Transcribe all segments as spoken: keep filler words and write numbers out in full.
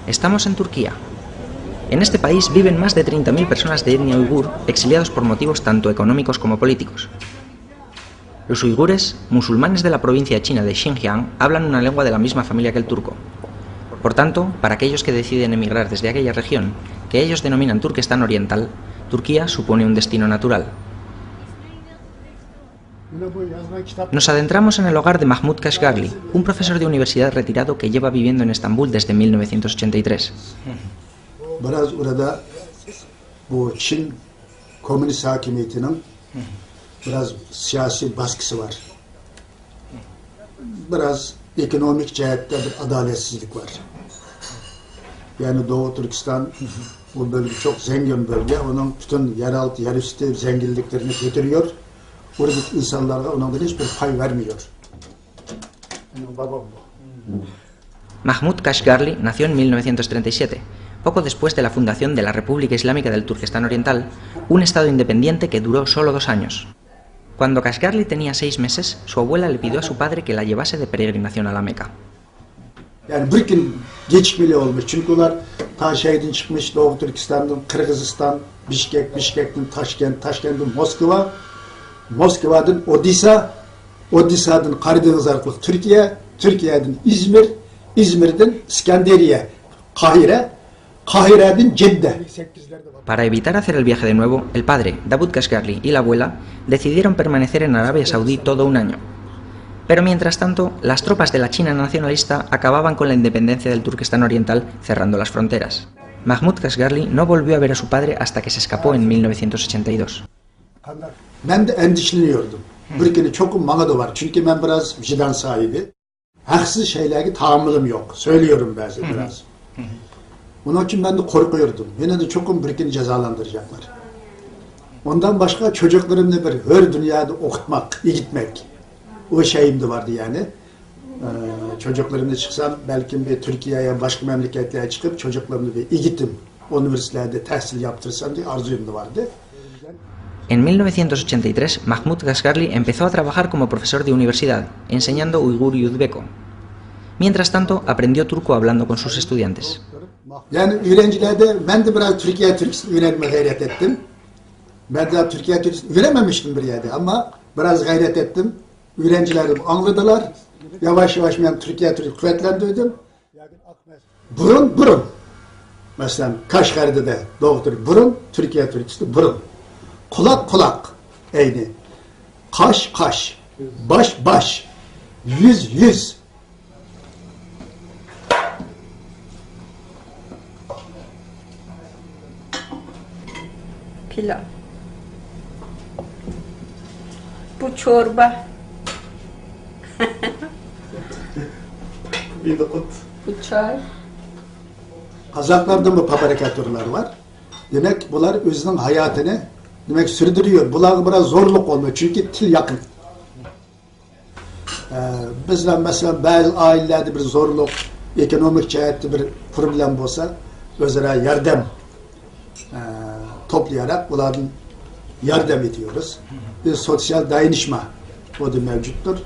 Estamos en Turquía. En este país viven más de treinta mil personas de etnia uigur, exiliados por motivos tanto económicos como políticos. Los uigures, musulmanes de la provincia china de Xinjiang, hablan una lengua de la misma familia que el turco. Por tanto, para aquellos que deciden emigrar desde aquella región, que ellos denominan Turquestán Oriental, Turquía supone un destino natural. Nos adentramos en el hogar de Mahmut Kashgarli, un profesor de universidad retirado que lleva viviendo en Estambul desde mil novecientos ochenta y tres. Biraz orada bu Çin komünist hakimiyetinin biraz siyasi baskısı var. Biraz ekonomik cəhətdə bir adaletsizlik var. Yəni Doğu Türkistan bu bölge çok zengin bölge. Onun bütün yeraltı, yerüstü zenginliklerini getiriyor. Buradaki insanlara ondan hiçbir pay vermiyor. Benim babam bu. Mahmud Kashgarli nació en mil novecientos treinta y siete, poco después de la fundación de la República Islámica del Turquestán Oriental, un estado independiente que duró solo dos años. Cuando Kashgarli tenía seis meses, su abuela le pidió a su padre que la llevase de peregrinación a la Meca. Yani bir gün gecikmeli olmuş. Çünkü onlar ta şeyden çıkmış, Doğu Türkistan'dan, Kırgızistan, Bişkek, Bişkek'ten Taşkent, Taşkent'ten Moskva, Moskva'dan Odisa, Odisadan Karadeniz arkalık Türkiye, Türkiye'den İzmir, İzmir'den İskenderiye, Kahire, Kahire'den Cedde. Para evitar hacer el viaje de nuevo, el padre, Davut Kashgarli, y la abuela decidieron permanecer en Arabia Saudí todo un año. Pero mientras tanto, las tropas de la China nacionalista acababan con la independencia del Turquestán Oriental, cerrando las fronteras. Mahmud Kashgarli no volvió a ver a su padre hasta que se escapó en mil novecientos ochenta y dos. Ben de endişeleniyordum. Bir günü çok bana da var. Çünkü ben biraz vicdan sahibi. Haksız şeylerge tahammülüm yok. Söylüyorum bazı biraz. Onun için ben de korkuyordum. Yine de çok bir gün cezalandıracaklar. Ondan başka çocuklarımı bir hür dünyada okutmak, eğitmek. O şeyim de vardı yani. Ee, çocuklarımla çıksam belki bir Türkiye'ye, başka memleketlere çıkıp çocuklarımı bir eğitim, üniversitelerde tahsil yaptırsam diye arzum da vardı. En mil novecientos ochenta y tres, Mahmud Kashgarli empezó a trabajar como profesor de universidad, enseñando uigur y uzbeko. Mientras tanto, aprendió turco hablando con sus estudiantes. Yani öğrencilerde ben de biraz Türkiye Türkçesini öğrenmeye gayret ettim. Ben daha Türkiye Türkçesini öğrenmemiştim bir yerde ama biraz gayret ettim. Öğrenciler de anladılar. Yavaş yavaş ben Türkiye Türkçesini kuvvetlendirdim. Burun, burun. Mesela Kaşgar'da da doğrudur. Burun, Türkiye Türkçesi burun. Kulak, kulak. Eyni. Kaş, kaş. Baş, baş. Yüz, yüz. Pilav. Bu çorba. Bu çay. Kazaklarda bu fabrikatörler var. Demek bunlar özünün hayatını demek sürdürüyor. Bunlara biraz zorluk olmuyor çünkü til yakın. Ee, bizler mesela bazı ailelerde bir zorluk, ekonomik cehette bir problem olsa özara yardım e, toplayarak bunlardan yardım ediyoruz. Bir sosyal dayanışma o da mevcuttur.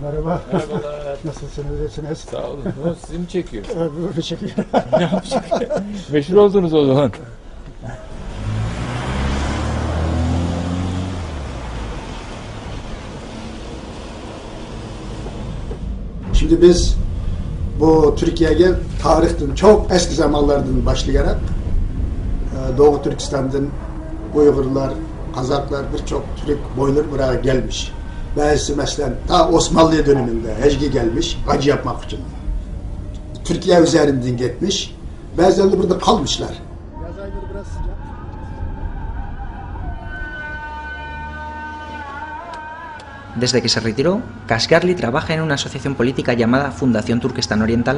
Merhaba. Merhabalar. Nasılsınız, iyisiniz? Sağ olun. Sizi mi çekiyor? Öbürünü çekiyor. Ne yapacak? Meşhur oldunuz o zaman. Şimdi biz bu Türkiye'ye tarihten çok eski zamanlardan başlayarak e, Doğu Türkistan'dan Uygurlar, Kazaklar, birçok Türk boyları buraya gelmiş. Bazısı mesela ta Osmanlı döneminde hecge gelmiş, hacı yapmak için. Türkiye üzerinden gitmiş. Bazıları burada kalmışlar. Desde que se retiró, Kashgarli trabaja en una asociación política llamada Fundación Turquestán Oriental,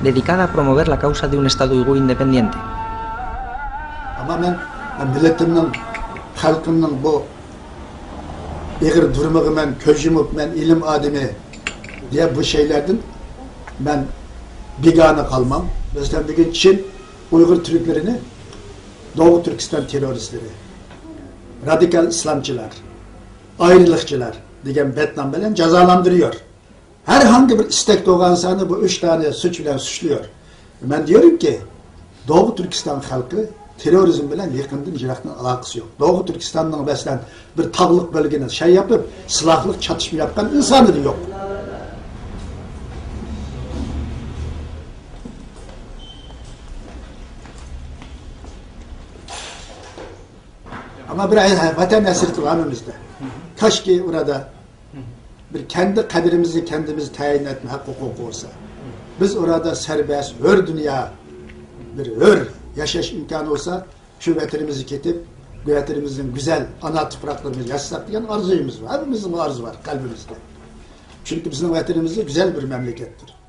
dedicada a promover la causa de un Estado uigur independiente. Ama men, men milletimning, xalqimning bu ig'ir durmiga men ko'z yumib, men ilm odami deya bu şeylerden men begona qolmam. Bizden bugün Çin Uygur Türklerini Doğu Türkistan teröristleri, radikal İslamcılar, ayrılıkçılar degen betnom bilan jazolandiriyor. Herhangi bir istek doğan sani bu üç tane suç bilen suçluyor. مەن دېيورۇمكى، دوغۇ تۈركىستان خەلقى تېررورىزم بىلەن يېقىندىن يىراقتىن ئالاقىسى يوق. دوغۇ تۈركىستاننىڭ، مەسىلەن، بىر تاغلىق بۆلگىنى شەي يېپىپ، سىلاھلىق چاتىشما ياپقان ئىنسانى يوق. ئەمما بىر ۋەتەن ھەسرىتى بار ھەممىمىزدە. كاشكى ئۇردا بىر كەندى قەدرىمىزنى كەندىمىز تەيىن ئەتمە ھەق ھوقۇقى بولسا. بىز ئۇردا سەربەست، ھۆر دۇنيا، بىر ھۆر ياشاش ئىمكانى بولسا، شۇ ۋەتىنىمىزگە كېتىپ، بۇ ۋەتىنىمىزنىڭ گۈزەل ئانا تۇپراقلىرىمىزنى ياشىساق دېگەن ئارزۇيىمىز بار. ھەممىمىزنىڭ ئارزۇ بار قەلبىمىزدە. چۈنكى بىزنىڭ ۋەتىنىمىز گۈزەل بىر مەملىكەتتۇر.